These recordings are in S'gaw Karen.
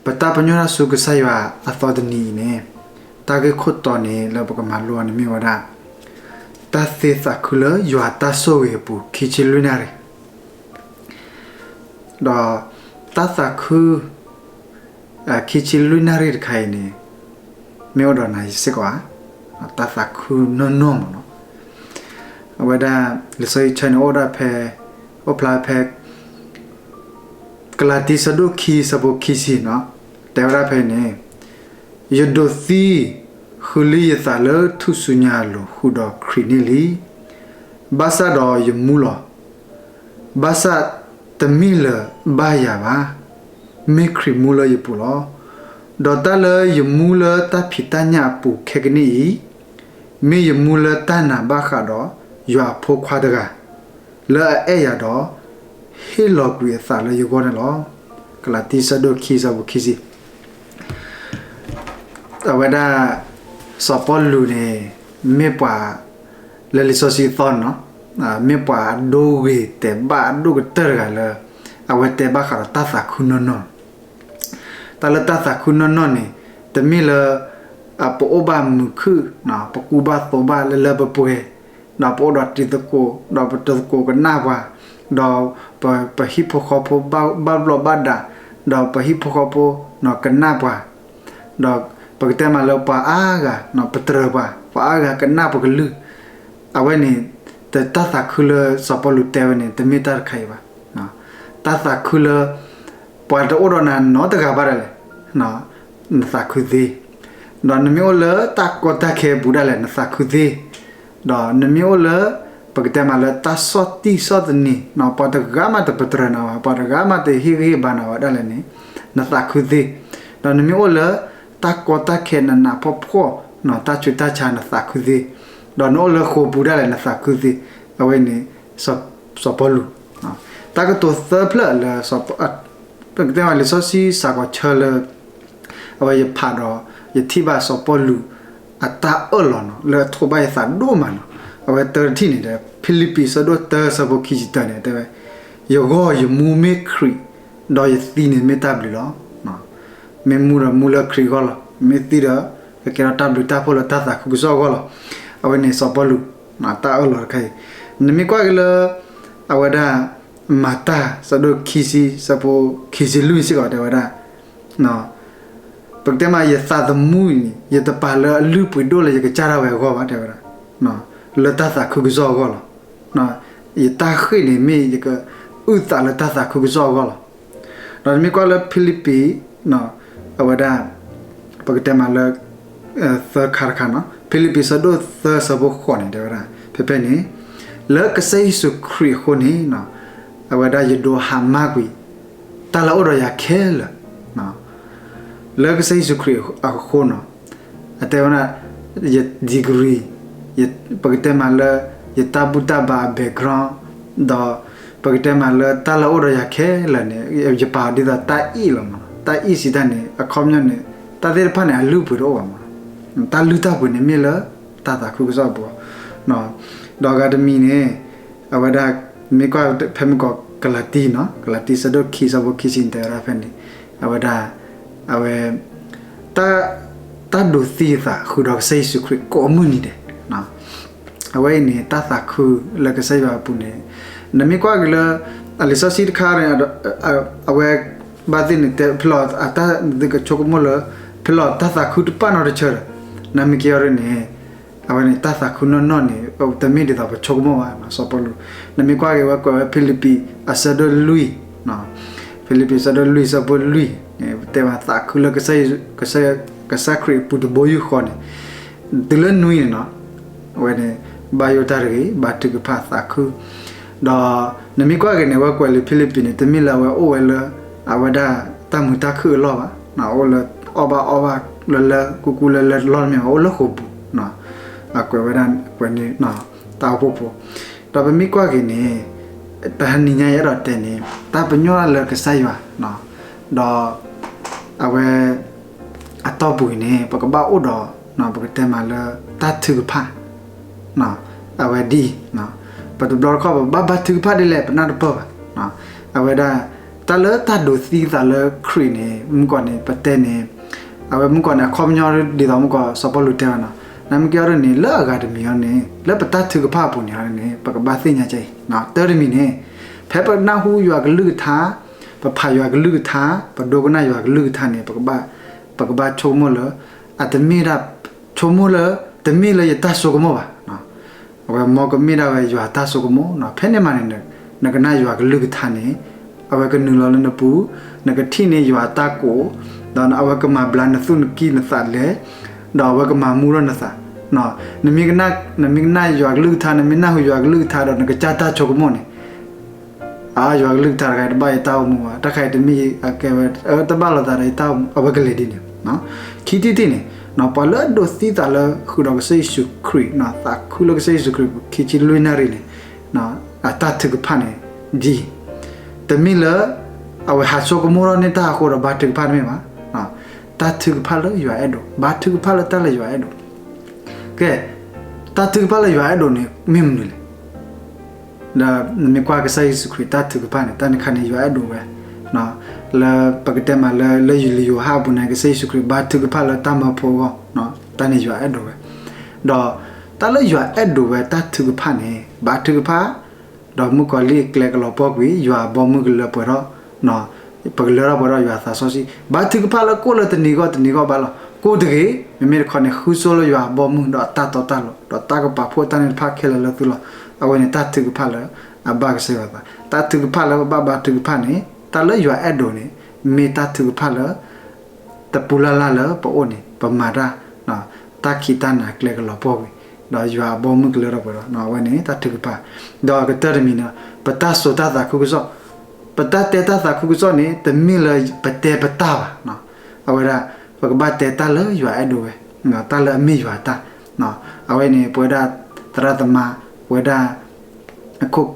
ပတၢ်ပညိၣ်တၢ်ဆူကစၢ်ယွၤအသီတနံၤအံၤန့ၣ်, တၢ်ဂ့ၢ်ခိၣ်တီန့ၣ်လၢပကမၤလိအီၤန့ၣ်မ့ၢ်ဝဲဒၣ် တၢ်သ့သးခုလၢယွၤတၢ်ဆိၣ်ဂ့ၤအပူၤ ခံဆံလွံၢ်နၣ်ရံၣ်, ဒီးတၢ်သးခု ခံဆံလွံၢ်နၣ်ရံၣ်တခါအံၤန့ၣ် မ့ၢ်အိၣ်ဒီးနၤယစ့ၢ်ကီးဧါ, တၢ်သးခုနီၢ်နီၢ်မးနီၤ. အဝဲဒၣ် လံာ်စီဆှံဆၢန့ၣ်အိၣ်ဒၣ်ဖဲ အိၣ်ဖျါဖဲ ကလၤတံ ဆၢဒိၣ်ခံ ဆၢဖိခံဆံနီၤ, တဲဝဲဒၣ်ဖဲန့ၣ်, ယဒိးသံဃုလံယသးလၢထူၣ်စုညါအလိၤ ဃုာ်ဒီးခရံာ်န့ၣ်လံ. ဘၣ်ဆၣ်ဒီးယမူလီၤ. ဘၣ်ဆၣ်တမ့ၢ်လၢၤဘၣ်ယၤဘၣ်, မ့ၢ်ခရံာ်မူလၢယပူၤလီၤ. ဒီးတၢ်လၢယမူလၢတၢ်ဖံးတၢ်ညၣ်အပူၤခဲကနံၣ်အံၤ, မ့ၢ်ယမူလၢတၢ်နာ်ဘၣ်ဃးဒီးယွၤအဖိခွါတဂၤ လၢအအဲၣ်ယၤဒီး ဟ့ၣ်လီၤကွံာ်အသးလၢယဂီၢ်န့ၣ်လီၤ. ကလၤတံ ဆၢဒိၣ်ခံ ဆၢဖိခံဆံ အဝဲဒၣ် စီၤပီလူးန့ၣ် မ့ၢ်ပှၤလၢလံာ်စီဆှံအသီန့ၣ်နီၤ, မ့ၢ်ပှၤအဒိဂ့ၤတဲာ်ဘၣ်အဒိၣ်ကတၢၢ်တဂၤလၢ အဝဲတဲဘၣ်ဃးဒီးတၢ်သးခုနီၢ်နီၢ်. တၢ်လၢတၢ်သးခုနီၢ်နီၢ်န့ၣ် တမ့ၢ်လၢ ပအိၣ်ဘၣ်မုာ်ခုၣ်, ပကူဘၣ်သိးဘၣ်လၢလၢပှဲၤပှဲၤ, ဒီးပအိၣ်ဒီးတံၤသကိး, ဒီးပတံၤသကိးကနၣ်ပှၤ, ဒီးပဟံၣ်ဖိဃီဖိဘၣ်ဘျီၣ်ဘၣ်ဒါ, ဒီးပဟံၣ်ဖိဃီဖိကနၣ်ပှၤ, ဒီးပကတဲမးလၢပှၤအါဂၤ ပတြၢၤပှၤ, ပှၤအါဂၤကနၣ်ပကလုၢ်. အဝဲန့ၣ် တၢ်သးခုလၢစီၤပီလူးတဲဝဲန့ၣ် တမ့ၢ်တၢ်တခါအံၤဘၣ်. တၢ်သးခုလၢ ပှၤတအိၣ်ဒီးနၤနီတဂၤဘၣ်ဒၣ်လဲာ် နသးခုသ့. ဒီးနမ့ၢ်အိၣ်လၢတၢ်ကီတၢ်ခဲအပူၤဒၣ်လဲာ် နသးခုသ့. ဒီးနမ့ၢ်အိၣ်လၢ ပကတဲမးလၢတၢ်ဆီၣ်တံၢ်ဆီၣ်သနံး, ပှၤတဂၤမးတပတြၢၤနၤဘၣ်, ပှၤတဂၤမးတဟ့ၣ်ဂံၢ်ဟ့ၣ်ဘါနၤဘၣ်ဒၣ်လဲာ်န့ၣ် နသးခုသ့. ဒီးနမ့ၢ်အိၣ်လၢ တၢ်ကီတၢ်ခဲနးနးဖှီၣ်ဖှီၣ်, တၢ်ဆူးတၢ်ဆါနသးခုသ့. ဒီးနအိၣ်လၢဃိာ်ပူၤဒၣ်လဲာ်နသးခုသ့. အဝဲန့ၣ် စီၤပီလူး. တၢ်ကတိၤသၢဖျၢၣ်လၢ ပကတဲမးလံာ်စီဆှံစ့ၢ်ကီးဆၢလၢ အဝဲယဖးဒီး ယထံၣ်ဘၣ်စီၤပီလူး အတၢ်အၢၣ်လီၤနီၤ လၢအထိးဘၣ်ယသးဒိၣ်မးနီၤ. အဝဲတၢတထံၣ်န့ၣ်ဒီး ဖံလံးပံးဆၢဒိၣ်တၢဆၢဖိခံဆံတၢန့ၣ် တဲဝဲ, ယဂီၢ်ယမူမ့ၢ်ခရံာ်, ဒီးယသံန့ၣ်မ့ၢ်တၢ်ဘျုးလီၤ. မ့ၢ်မူဒီးမူလၢခရံာ်အဂီၢ်လီၤ. မ့ၢ်သံဒီး ကကဲထီၣ်တၢ်ဘျုးတၢ်ဖှိၣ်လၢတၢ်သးခုကစီၣ်အဂီၢ်လီၤ. အဝဲန့ၣ်စီၤပီလူး တၢ်အၢၣ်လီၤတခါအံၤ, နမ့ၢ်ကွၢ်က့ၤလၢ အဝဲဒၣ် မၤတၢ် ဆၢဒိၣ်ခံဆံ ဆၢဖိခံဆံလွံၢ်စ့ၢ်ကီးတဲဝဲဒၣ် ပကတဲမး ယသးသမူအံၤန့ၣ် ယတပာ်လၢအလုၢ်အပှ့ၤဒိၣ်လၢယကစၢ်ဒၣ်ဝဲအဂီၢ်ဘၣ် တဲဝဲဒၣ်, လၢတၢ်သးခုကစီၣ်အဂီၢ်လီၤ. ယတၢ်ဃ့ၢ်န့ၣ်မ့ၢ်ယကအုၣ်သးလၢတၢ်သးခုကစီၣ်အဂီၢ်လီၤ. ဒီးနမ့ၢ်ကွၢ်လၢဖံလံးပံး အဝဲဒၣ် ပကတဲမးလၢ သၢခါတခါနီၤ, ဖံလံးပံးဆၢဒိၣ်သၢဆၢဖိဃိးန့ၣ် တဲဝဲဒၣ် ဖဲဖဲန့ၣ် လၢကစၢ်ယ့ၣ်ၡူးခရံာ်အဃိန့ၣ် အဝဲဒၣ်ယဒိးဟးမၤကွံာ် တၢ်လၢအိၣ်ဒီးယၤခဲလၢာ် လၢကစၢ်ယ့ၣ်ၡူးခရံာ်အဃိနီၤ, အတဲဝဲဒၣ် ယ degree ပကတဲမးလၢ ယတၢ်ဘူၣ်တၢ်ဘါအ background ဒီး ပကတဲမးလၢတၢ်လၢအိၣ်ဒီးယၤခဲလၢာ်န့ၣ် ယပာ်အီၤဒ်သိးတၢ်အံၣ်လီၤမး, တၢ်အံၣ်စံးတၢ်န့ၣ် အခီပညီန့ၣ် တၢ်သ့ၣ်တဖၣ်န့ၣ် အလုၢ်အပှ့ၤတအိၣ်ဘၣ်မး, တၢ်လုၢ်တၢ်ပှ့ၤန့ၣ်မ့ၢ်လၢတၢ်သးခုကစီၣ်အပူၤ ဒီးအဂၤတမံၤန့ၣ် အဝဲဒၣ် မ့ၢ်ကွၢ်ဖဲမ့ၢ်ကီး ကလၤတံနီၤ, ကလၤတံဆၢဒိၣ်ခံဆၢဖိခံဆံန့ၣ် တဲဝဲဒၣ်ဖဲန့ၣ် အဝဲဒၣ် အဝဲ တၢ် တၢ်ဒိးသံအသးဃုာ်ဒီးကစၢ်ယ့ၣ်ၡူးခရံာ်ကိးမုၢ်နံၤဒဲး အဝဲအံၤန့ၣ် တၢ်သးခုလၢကစၢ်ယွၤအပူၤန့ၣ် နမ့ၢ်ကွၢ်က့ၤလၢ အလံာ်စီဆှံတခါန့ၣ် အဝဲ ဘၣ်သ့ၣ်န့ၣ်တဲဖဲလီၤ အတၢ်ဒုးကဆိကမိၣ်လၢ ဖဲလီၤတၢ်သးခုတပာ်နီတဆၢဒီး နမ့ၢ်က့ၤအီၤဒ်န့ၣ် အဝဲန့ၣ် တၢ်သးခုနီၢ်နီၢ်န့ၣ် တမ့ၢ်ဒ်သိးပဆိကမိၣ်ဘၣ် စီၤပီလူး နမ့ၢ်ကွၢ်က့ၤဝဲကွဲးဝဲဖံလံးပံး အဆၢဒိၣ်လွံၢ် ဖံလံးပံး ဆၢဒိၣ်လွံၢ် ဆၢဖိလွံၢ်န့ၣ် တဲဝဲသးခုလၢ ကစၢ်ခရံာ်အပူၤတဘိယူၢ်ဃီန့ၣ် တုၤလၢနွံန့ၣ်နီၤ အဝဲန့ၣ် ဘၣ်ယိၣ်တၢ်တဂ့ၤ ဘါထုကဖၣ်သးခု ဒီးနမ့ၢ်ကွၢ်က့ၤန့ၣ် အဝဲကွဲးလံာ်ဖံလံးပံးန့ၣ် တမ့ၢ်လၢအဝဲအိၣ်ဝဲလၢ အဝဲဒၣ်တၢ်မုာ်တၢ်ခုၣ်အလီၢ်ဘၣ်, အိၣ်လၢအီၣ်ဘၣ်အီဘၣ်လၢလၢကူကူလၢလၢတလီၢ်တမ့ၢ်ဘၣ် အိၣ်လၢဃိာ်ပူၤ အကွဲးဝဲဒၣ်ကွဲးန့ၣ် တၢ်အိၣ်ဖှိၣ်ဖိ ဒီးပမ့ၢ်ကွၢ်က့ၤန့ၣ် တနံၤညါယအဲၣ်ဒိးတဲန့ၣ် တၢ်ပညိၣ်လၢကစၢ်ယွၤ ဒီး အဝဲ အတီၢ်ပူၤအံၤန့ၣ် ပကဘၣ်အိၣ်ဒီး ပကတဲမးလၢ တၢ်ထုကဖၣ် အဝဲဒ်အံၤ ပတဘျီတခီၣ် ပဘၣ်ဘါထုကဖၣ်ဒ်လဲၣ် ပနၢ်တပၢၢ်ဘၣ်. အဝဲဒၣ် တၢ်လၢတၢ်ဒိးသံသးလၢခရံာ်န့ၣ် မုၢ်ကီၢ်န့ၣ် ပတဲန့ၣ် အဝဲမုၢ်ကီၢ်န့ၣ် အခီပညီဒ်သိးမုၢ်ကီၢ်စီၤပီလူးတဲဘၣ်နီၤ, နမ့ၢ်ကဲအီၤဒ်န့ၣ် လၢအဂၤတမံၤအီၤန့ၣ် လၢပတၢ်ထုကဖၣ်အပူၤန့ၣ်န့ၣ် ပကဘၣ်သ့ၣ်ညါကဲအံၤ, တၢ်တမံၤန့ၣ် ဖဲပနၢ်ဟူယွၤကလုၢ်ကထါ, ပဖးယွၤကလုၢ်ကထါ, ပဒိကနၣ်ယွၤကလုၢ်ကထါန့ၣ် ပကဘၣ်, ပကဘၣ်ဆိကမိၣ်လၢ အတမ့ၢ်ဒၣ်, ဆိကမိၣ်လၢ တမ့ၢ်လၢယတၢ်ဆိကမိၣ်ဘၣ် အဝဲမ်ကမ့ၢ်ဒၣ်ဝဲယွၤတၢ်ဆိကမိၣ်, ဖဲန့ၣ်မးန့ၣ် နကနၣ်ယွၤကလုၢ်ကထါန့ၣ် အဝဲကနုာ်လီၤလၢနပူၤ, နကထံၣ်န့ၢ်ယွၤတၢ်ကိး, ဒီးအဝဲကမၤဘျါနသူၣ်နကံၢ်နသးလဲ, ဒီးအဝဲကမၤမူထီၣ်နသး, နမ့ၢ်ကနၣ်, နမ့ၢ်ကနၣ်ယွၤကလုၢ်ကထါ, နမ့ၢ်နၢ်ဟူယွၤကလုၢ်ကထါဒီး နကစၢ်တၢ်ဆိကမိၣ်န့ၣ် အါ ယွၤကလုၢ်ကထါတခါအံၤတဘၣ်ယတၢ်အိၣ်မူဘၣ်, တၢ်ခါအံၤတမ့ၢ်အကဲဝဲ, တဘၣ်လိာ်သးဒီးယတၢ်အိၣ်မူ, အဝဲကလဲၤဒ်န့ၣ်, ခံထံၣ်တထံၣ်န့ၣ်, ပှၤလၢအဒိးသံသးလၢဃုာ်ဒီးကစၢ်ယ့ၣ်ၡူးခရံာ်, သးခုလၢကစၢ်ယ့ၣ်ၡူးခရံာ်ပူၤ ခံဆံလွံၢ်နၣ်ရံၣ်န့ၣ်, အတၢ်ထုကဖၣ်န့ၣ်ဒ်အံၤ, တမ့ၢ်လၢ အဝဲဟးဆိကမိၣ်ထီၣ်န့ၢ်တၢ်အဃိဒီးဘါထုကဖၣ်တမ့ၢ်ဘၣ်, တၢ်ထုကဖၣ်လၢယွၤအဲၣ်ဒိး, ဘါထုကဖၣ်လၢတၢ်လၢယွၤအဲၣ်ဒိး, ကဲ, တၢ်ထုကဖၣ်လၢယွၤအဲၣ်ဒိးန့ၣ် မ့ၢ်မနုၤလဲၣ် ဒီးနမ့ၢ်ကွၢ်ကစၢ်ယ့ၣ်ၡူးခရံာ်တၢ်ထုကဖၣ်န့ၣ် တၢ်န့ၣ်ခါန့ၣ်ယွၤအဲၣ်ဒိးဝဲ, လၢပကတဲမးလၢ လၢယိၤဟၣ်အပူၤန့ၣ် ကစၢ်ယ့ၣ်ၡူးခရံာ်ဘါထုကဖၣ်လၢတၢ်မၢဖိအဂီၢ်, တၢ်န့ၣ်ယွၤအဲၣ်ဒိးဝဲ, ဒီးတၢ်လၢယွၤအဲၣ်ဒိးဝဲတၢ်ထုကဖၣ်န့ၣ် ဘါထုကဖၣ်, ဒီးမုၣ်ကီၤလံၢ်အကျဲကလီၤပှီၢ်ကွံာ် ယွၤအဘီမုၢ်ကလၢပှဲၤထီၣ် ပကလၢထီၣ်ပှဲၤထီၣ်ယွၤသးစီဆှံ, ဘါထုကဖၣ်လၢကိၣ်လၢတနံၤဂီၢ်တနံၤဂီၢ်ဘၣ်လီၤ. ကိၣ်တဂ့ၤ, မ့မ့ၢ်တခီန့ၣ် ဃုဆိလၢယွၤအဘီမုၢ်ဒီးအတၢ်တီတၢ်လိၤ ဒီးတၢ်ကပာ်ဖှိၣ်တၢ်န့ၣ်တဖၣ်ခဲလၢာ်လၢသုလီၤ. အဝဲန့ၣ်တၢ်ထုကဖၣ်လၢအဘၣ်ကစၢ်ယွၤသး, တၢ်ထုကဖၣ်လၢပဘၣ်ဘါထုကဖၣ်န့ၣ် တၢ်လၢယွၤအဲၣ်ဒိးန့ၣ် မ့ၢ်တၢ်ထုကဖၣ်လၢ တပူၤလၢ်လၢ်လၢပအိၣ်န့ၣ် ပမၤတၢ် တၢ်ခံးတၢ်နၤကျဲကလီၤပှီၢ်ကွံာ်, ဒီးယွၤအဘီမုၢ်ကလၢထီၣ်ပှဲၤထီၣ်, အဝဲန့ၣ်တၢ်ထုကဖၣ်, ဒီးအကတၢၢ်တမံၤန့ၣ် ပတၢ်စိာ်တၢ်သးခုကစီၣ်, ပတၢ်တဲတၢ်သးခုကစီၣ်န့ၣ် တမ့ၢ်လၢပတဲပတၢ်ဘၣ်, အဝဲဒၣ် ပကဘၣ်တဲတၢ်လၢယွၤအဲၣ်ဒိးဝဲ, တၢ်လၢအမ့ၢ်ယွၤတၢ်, အဝဲန့ၣ် ပဝဲဒၣ်သရၣ်သမါ, ပဝဲဒၣ် အခိၣ်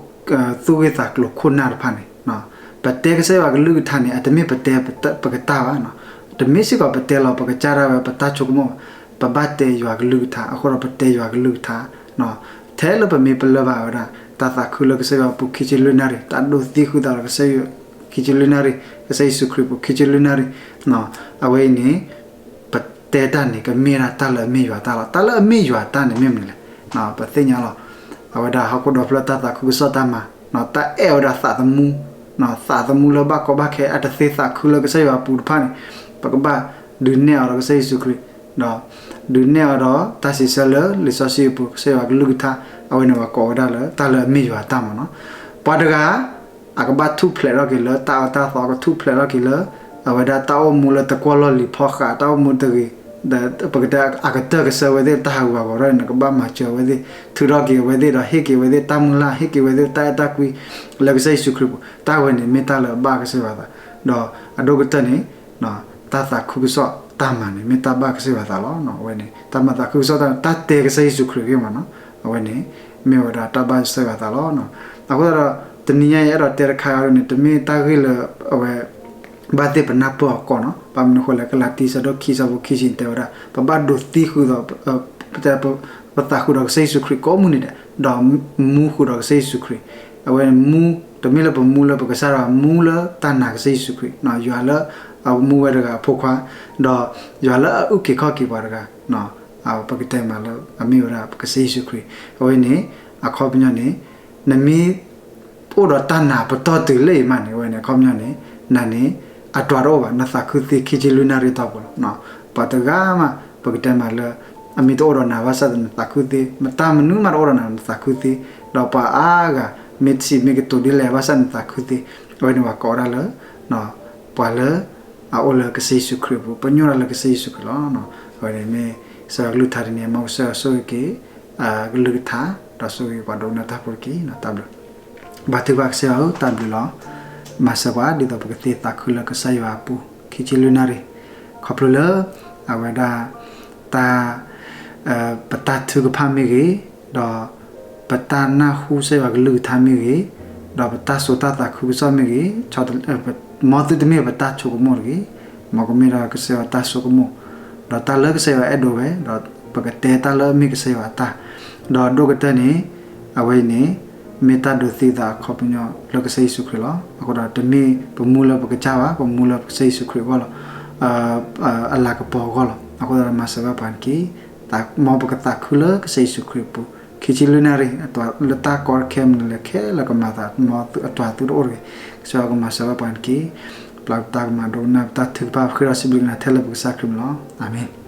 သူၣ်ဂ့ၢ်သးကျိၤခိၣ်နၢ်တဖၣ်န့ၣ်, ပတဲကစၢ်ယွၤကလုၢ်ကထါန့ၣ် အတမ့ၢ်ပတဲပကတၢ်ဘၣ်, တမ့ၢ်စ့ၢ်ကီးပတဲလီၤ ပကစၢ်ဒၣ်ဝဲပတၢ်ဆိကမိၣ်ဘၣ်, ပဘၣ်တဲယွၤကလုၢ်ကထါ, အဃိဒီးပတဲယွၤကလုၢ်ကထါ, ထဲလၢပမ့ၢ်ပလၢၢ်ဘၣ်ဝဲဒၣ် တၢ်သးခုလၢကစၢ်ယွၤပူၤခံဆံလွံၢ်နၣ်ရံၣ်, တၢ်ဒိးသံဃုာ်သးဒီးကစၢ်ယွၤ ခံဆံလွံၢ်နၣ်ရံၣ်, ကစၢ်ယ့ၣ်ၡူးခရံာ်ပူၤခံဆံလွံၢ်နၣ်ရံၣ်, အဝဲအံၤန့ၣ် ပတဲတၢ်န့ၣ် ကမ့ၢ်ဒၣ်တၢ်လၢအမ့ၢ်ယွၤတၢ်လီၤ. တၢ်လၢအမ့ၢ်ယွၤတၢ်န့ၣ်မ့ၢ်မနုၤလဲၣ်, ပသ့ၣ်ညါလီၤ. အဝဲဒၣ်ဟီၣ်ခိၣ်ဒီဖျၢၣ်တၢ်သးခုကစီၣ်တၢ်မၤ, တၢ်အဲၣ်ဝဲဒၣ်သးသမူ, သးသမူလၢဘၣ်ကီဘၣ်ခဲ အတသ့သးခုလၢကစၢ်ယွၤအပူၤတဖၣ်န့ၣ်, ပကဘၣ်ဒုးနဲၣ်အီၤဒီးကစၢ်ယ့ၣ်ၡူးခရံာ်, ဒီးဒုးနဲၣ်အီၤဒီးတၢ်စံးဆၢလၢလံာ်စီဆှံအပူၤ ကစၢ်ယွၤကလုၢ်ကထါ, အဝဲန့ၣ်ပှၤကိးဝဲဒၣ်လၢတၢ်လၢအမ့ၢ်ယွၤတၢ်မ့ၢ်နီၤ. ပှၤတဂၤ အကဘၣ်ထူၣ်ဖျဲးထီၣ်က့ၤလၢတၢ်အၢတၢ်သီ, ကထူၣ်ဖျဲးထီၣ်က့ၤလၢ အဝဲဒၣ်တၢ်အိၣ်မူလၢတကွီၢ်လီၢ်လံၤဖီဃး တၢ်အိၣ်မူတဂ့ၤ, ဒီးပကတဲအကတၢၢ်ကစၢၢ်ဝဲသ့ၣ် တၢ်ဟးဂူာ်ဟးဂီၤထီၣ်န့ၣ် နကဘၣ်မၤစၢၤအဝဲသ့ၣ် ထုးထီၣ်က့ၤအဝဲသ့ၣ်ဒီးဟ့ၣ်က့ၤဝဲသ့ၣ်တၢ်မုၢ်လၢ် ဟ့ၣ်က့ၤဝဲသ့ၣ်တၢ်အဲၣ်တၢ်ကွံ လၢကစၢ်ယ့ၣ်ၡူးခရံာ်အပူၤ, တၢ်ဝဲန့ၣ်မ့ၢ်တၢ်လၢအဘၣ်ကစၢ်ယွၤသး, ဒီးအဒိၣ်ကတၢၢ်န့ၣ် တၢ်သးခုကစီၣ်တၢ်မၤန့ၣ် မ့ၢ်တၢ်ဘၣ်ကစၢ်ယွၤသးလီၤ. အဝဲန့ၣ် တၢ်မၤသးခုကစီၣ်တၢ် တၢ်တဲကစၢ်ယ့ၣ်ၡူးခရံာ်ဂ့ၢ်မ့ၢ်နီၤ, အဝဲန့ၣ် မ့ၢ်ဝဲဒၣ်တၢ်ဘၣ်ကစၢ်ယွၤသးလီၤ. အဃိသတးဒီး တနံၤညါအံၤအဲၣ်ဒိးတဲတခါအံၤန့ၣ် တမ့ၢ်တၢ်ဂ့ၢ်လၢအဝဲ ဘၣ်သ့ၣ်ပနၢ်ပၢၢ်အီၤကီးနီၤ, ဘၣ်မနုၤအဃိလဲၣ် ကလၤတံ ဆၢဒိၣ်ခံ ဆၢဖိခံဆံန့ၣ် တဲဝဲဒၣ် ပဘၣ်ဒိးသံဃုာ်ဒီး ပသးဃုာ်ဒီးကစၢ်ယ့ၣ်ၡူးခရံာ်ကိးမုၢ်နံၤဒဲး ဒီးမူဃုာ်ဒီးကစၢ်ယ့ၣ်ၡူးခရံာ်, အဝဲမူ တမ့ၢ်လၢပမူလၢပကစၢ်ဒီး မူလၢတၢ်နာ်ကစၢ်ယ့ၣ်ၡူးခရံာ်, ယွၤလၢအမူဝဲတဂၤအဖိခွါ, ဒီးယွၤလၢအအုၣ်က့ၤခီၣ်က့ၤပှၤတဂၤ ပကတဲမးလၢအမ့ၢ်ဝဲဒၣ်ပကစၢ်ယ့ၣ်ၡူးခရံာ်, အဝဲန့ၣ် အခီပညီန့ၣ် နမ့ၢ် အိၣ်ဒီးတၢ်နာ်ပတီၢ်တုၤလၢအံၤမးန့ၣ် အဝဲန့ၣ်အခီပညီန့ၣ် နၤန့ၣ် အတြၢ်တအိၣ်ဘၣ် နသးခုသ့ ခံဆံလွံၢ်နၣ်ရံၣ်တီၢ်ပူၤလီၤ. ပှၤတဂၤမး ပကတဲမးလၢ အမ့ၢ်တအိၣ်ဒီးနၤဘၣ်ဆၣ်သနာ်က့ နသးခုသ့, မတၢ်မနုၤမးတအိၣ်ဒီးနၤ နသးခုသ့, ဒီးပှၤအါဂၤ မ့ၢ်ဆံးမ့ၢ်ကတိၤဒ်လဲၣ်ဘၣ်ဆၣ်နသးခုသ့, အဝဲန့ၣ်ပှၤကိးဝဲဒၣ်လၢ ပှၤလၢ အအိၣ်လၢကစၢ်ယ့ၣ်ၡူးခရံာ်အပူၤ, ပညိၣ်တၢ်လၢကစၢ်ယ့ၣ်ၡူးခရံာ်လီၤ. အဝဲန့ၣ်မ့ၢ် ကစၢ်ယွၤကလုၢ်ကထါတနံၤအံၤ မ်ကစၢ်ယွၤဆိၣ်ဂ့ၤက့ၤ ကလုၢ်ကထါ ဒီးဆိၣ်ဂ့ၤပှၤဒိကနၣ်တၢ်ဖိတက့ၢ်. တၢ်ဘျုး ဘါထုကဖၣ် ကစၢ်ယွၤဧၢ တၢ်ဘျုးလီၤ. မၤစၢၤပှၤဒ်သိးပကသ့သးခုလၢကစၢ်ယွၤအပူၤ ခံဆံလွံၢ်နၣ်ရံၣ်, ခီဖျိလၢ အဝဲဒၣ် တၢ် ပတၢ်ထုကဖၣ်မ့ၢ်ဂ့ၤ, ဒီး ပတၢ်နၢ်ဟူကစၢ်ယွၤကလုၢ်ကထါမ့ၢ်ဂ့ၤ, ဒီးပတၢ်စိာ်တၢ်သးခုကစီၣ်မ့ၢ်ဂ့ၤ, မ်သုတမ့ၢ်ပတၢ်ဆိကမိၣ်တဂ့ၤ, မ်ကမ့ၢ်ဒၣ်ကစၢ်ယွၤတၢ်ဆိကမိၣ်, ဒီးတၢ်လၢကစၢ်ယွၤအဲၣ်ဒိးဝဲ, ဒီးပကတဲတၢ်လၢအမ့ၢ်ကစၢ်ယွၤအတၢ်, ဒီးဒိၣ်ကတၢၢ်န့ၣ် အဝဲအံၤန့ၣ် မ့ၢ်တၢ်ဒိးသံသးအခီပညီလၢကစၢ်ယ့ၣ်ၡူးခရံာ်လီၤ. အဃိဒီးတမ့ၢ်ပမူလၢပကစၢ်ဘၣ်, ပမူလၢကစၢ်ယ့ၣ်ၡူးခရံာ်အဂီၢ်လီၤ, အလၤကပီၤအဂီၢ်လီၤ. အဃိသတးဒီးမၤစၢၤဘၣ်ပှၤန့ၣ်တက့ၢ်. မ်ပကသးခုလၢကစၢ်ယ့ၣ်ၡူးခရံာ်အပူၤ, ခံဆံလွံၢ်နၣ်ရံၣ် လၢတၢ်ကီတခဲမနုၤလဲၣ်ခဲလၢာ်ကမၤသး မ်အတၢ်သူတအိၣ်တဂ့ၤ. ကစၢ်ယွၤကမၤစၢၤဘၣ်ပှၤန့ၣ်တက့ၢ်. ပျၢ်ပတၢ်ကမၣ်ဒိကနၣ်ပတၢ်ထုကဖၣ် ပဃ့ဒီးစံးဘျုးကနၤထဲလၢပကစၢ်ခရံာ်မံၤလီၤ. အၤမ့ၣ်.